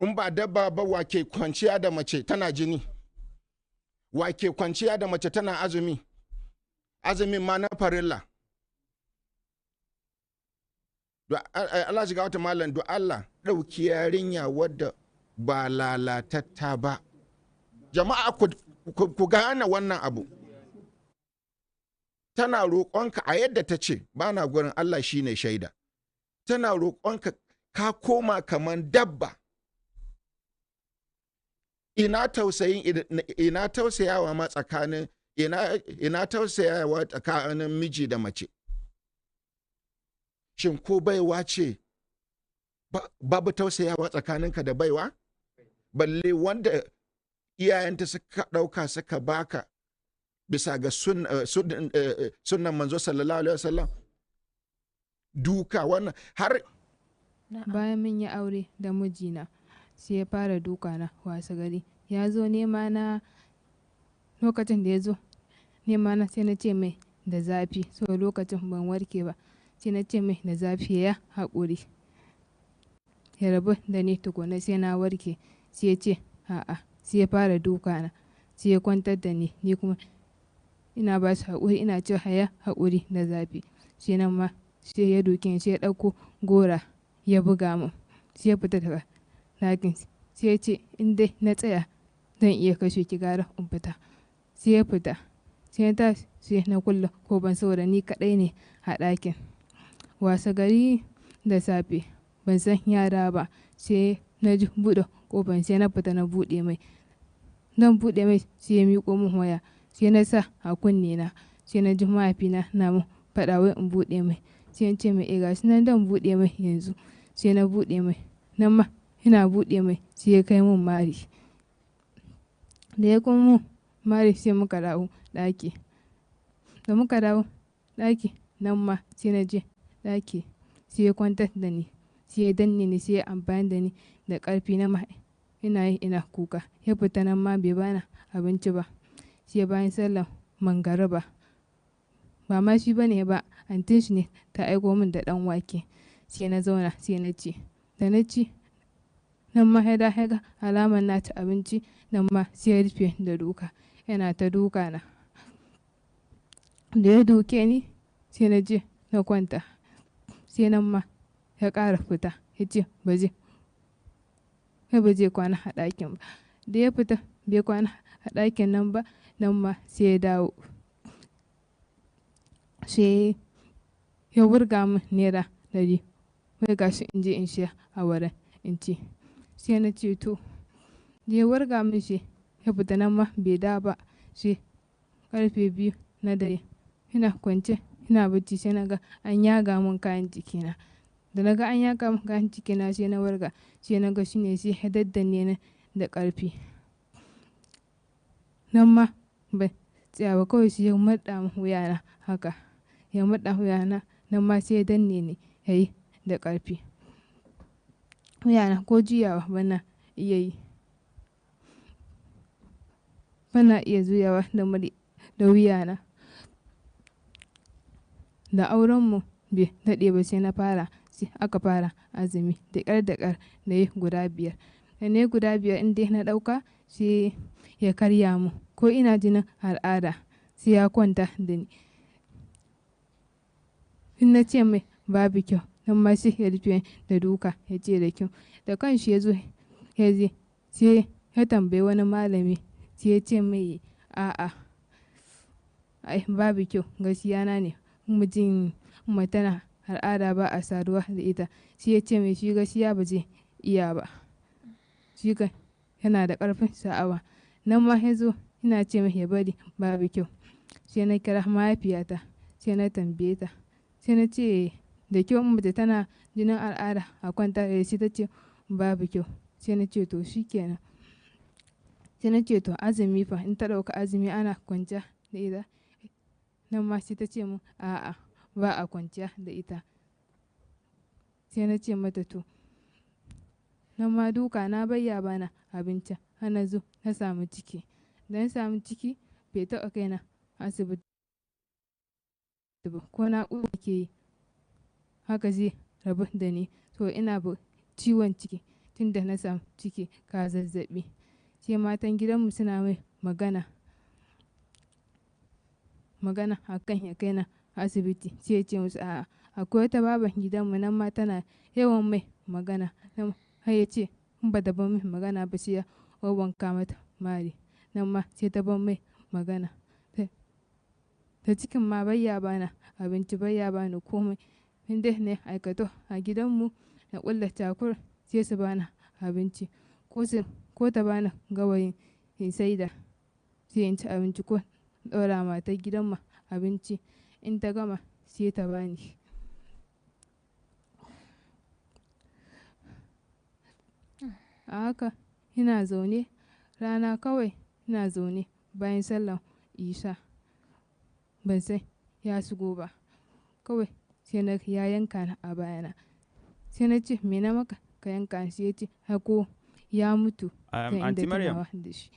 In ba dabba ba, wa ke kwanciya da mace tana jini? Wa ke kwanciya da mace tana azumi? Azumin ma na farilla. Allah shiga wata malam, do Allah ɗauki yarinya wadda ba lalatatta ba. Jama'a, ku gane wannan abu. Tana roƙonka a yadda ta ce, ba na gurin, Allah shi ne shaida. Tana roƙonka, ka koma kaman dabba. Ina tausayin, ina tausayawa ma tsakanin, ina tausayawa tsakanin miji da mace? Shin ko baiwa ce babu tausayawa tsakaninka da baiwa? Balle wanda iyayenta suka ɗauka suka baka bisa ga sunnan manzo sallallahu alaihi wasallam. Duka wannan har Bayan mun yi aure da mijina, sai ya fara duka na. Wasa gari ya zo nema na. Lokacin da ya zo nema na, sai na ce mai da zafi, so lokacin ban warke ba. Sai na ce mai da zafi, ya haƙuri, ya rabu da ni tukuna sai na warke. Sai ya ce a'a, sai ya fara duka na, sai ya kwantar da ni. Ni kuma ina ba shi haƙuri, ina cewa ya haƙuri, da zafi. Sai nan ma sai ya duke ni, sai ya ɗauko gora ya buga min, sai ya fita daga ɗakin. Sai ya ce in dai na tsaya zan iya kashe ki, gara in fita. Sai ya fita. Sai na tashi, sai na kulle kofan saboda ni kaɗai ne a ɗakin. Wasa gari da safe ban san yara ba, sai na ji buɗe kofan, sai na fita na buɗe mai. Dan buɗe mai, sai ya miƙo min waya, sai na sa a kunne na, sai na ji mahaifina na mun faɗa wai in buɗe mai. Sai na ce mai eh, gashi nan dan buɗe mai yanzu. Sai na buɗe mai. Nan ma ina buɗe mai, sai ya kai mun mari. Da ya kai mun mari, sai muka dawo ɗaki. Da muka dawo ɗaki, nan ma sai na je ɗaki, sai ya kwantar da ni, sai ya danne ni, sai ya amfani da ni da ƙarfi. Na ma ina yi ina kuka. Ya fita, nan ma bai bani abinci ba. Sai bayan sallar mangariba, ba ma shi bane ba, antin shi ne ta aiko min da ɗan wake. Sai na zauna, sai na ci. Da na ci, nan ma ya dawo ya ga alamar na ci abinci, nan ma sai ya rufe da duka, yana ta duka na. Da ya duke ni, sai na je na kwanta. Sai nan ma ya ƙara fita, ya ce ba zai kwana a ɗakin ba. Da ya fita bai kwana a ɗakin nan ba, nan ma sai ya dawo, sai ya wurga min ₦100, wai gashi in je in sha awara in ci. Sai na ce to. Da ya wurga min shi ya fita, nan ma bai dawo ba sai karfe 2 na dare. Ina kwance ina bacci, sai na ga an yaga min kayan jikina. Da na ga an yaga min kayan jikina, sai na warga, sai na ga shine, sai ya daddanne ni da ƙarfi. Nan ma bai tsaya ba, kawai sai ya murɗa min wuyana haka, ya murɗa wuyana. Nan ma sai ya danne ni yayi da ƙarfi. Wuyana ko juyawa bana iya yi, bana iya juyawa da da wuyana. Da aurenmu bai daɗe ba, sai na fara, sai aka fara azumi. Da ƙyar da ƙyar na yi guda 5. Da na yi guda 5, in dai na ɗauka, sai ya karya mun. Ko ina jinin al'ada, sai ya kwanta da ni. In na ce mai babu kyau, nan ma sai ya rufe da duka, ya ce da kyau. Da kanshi ya zo ya je sai ya tambayi wani malami, sai ya ce mai a'a, ai babu kyau, gaskiya na ne, mijin mace tana al'ada ba a saduwa da ita. Sai ya ce mai shi gaskiya ba zai iya ba, shi kan yana da ƙarfin sha'awa. Nan ma ya zo ina ce mai ya bari, babu kyau. Sai na kira mahaifiyata, sai na tambaye ta, sai na ce da kyau in mace tana jinin al'ada a kwanta da ita? Ta ce babu kyau. Sai na ce to shikenan. Sai na ce to, azumi fa, in ta ɗauka azumi ana kwanciya da ita? Nan ma sai ta ce mun a'a, ba a kwanciya da ita. Sai na ce mata to. Nan ma duka na bayya bana abinci har na zo na samu ciki. Da na samu ciki, bai taɓa kaina asibiti ba. Ko naƙuda ke yi, haka zai rabu da ni. To ina ciwon ciki. Tun da na samu ciki ka zazzaɓi. Sai matan gidanmu suna mai magana magana akan ya kai na asibiti, sai ya ce musu a'a. Akwai wata baban gidanmu nan ma tana yawan mai magana, har ya ce in ba ta bar mai magana ba sai ya wawwanka mata mari. Nan ma sai ta bar mai magana. Da cikin ma bayya bani abinci, bayya bani komai. In dai na aikatau a gidanmu na ƙulla cakur, sai su bani abinci, ko su ko ta bani gawayin in saida sai in ci abinci, ko in ɗora matar gidanmu abinci, in ta gama sai ta bani. A haka ina zaune rana kawai, ina zaune bayan sallar isha, ban san ya shigo ba. Kawai sai na ya yanka ni a bayana. Sai na ce, "Me na maka ka yanka ni?" Sai ya ce ai ko ya mutu. Zan Aunty inda Maryam, tunawa da shi.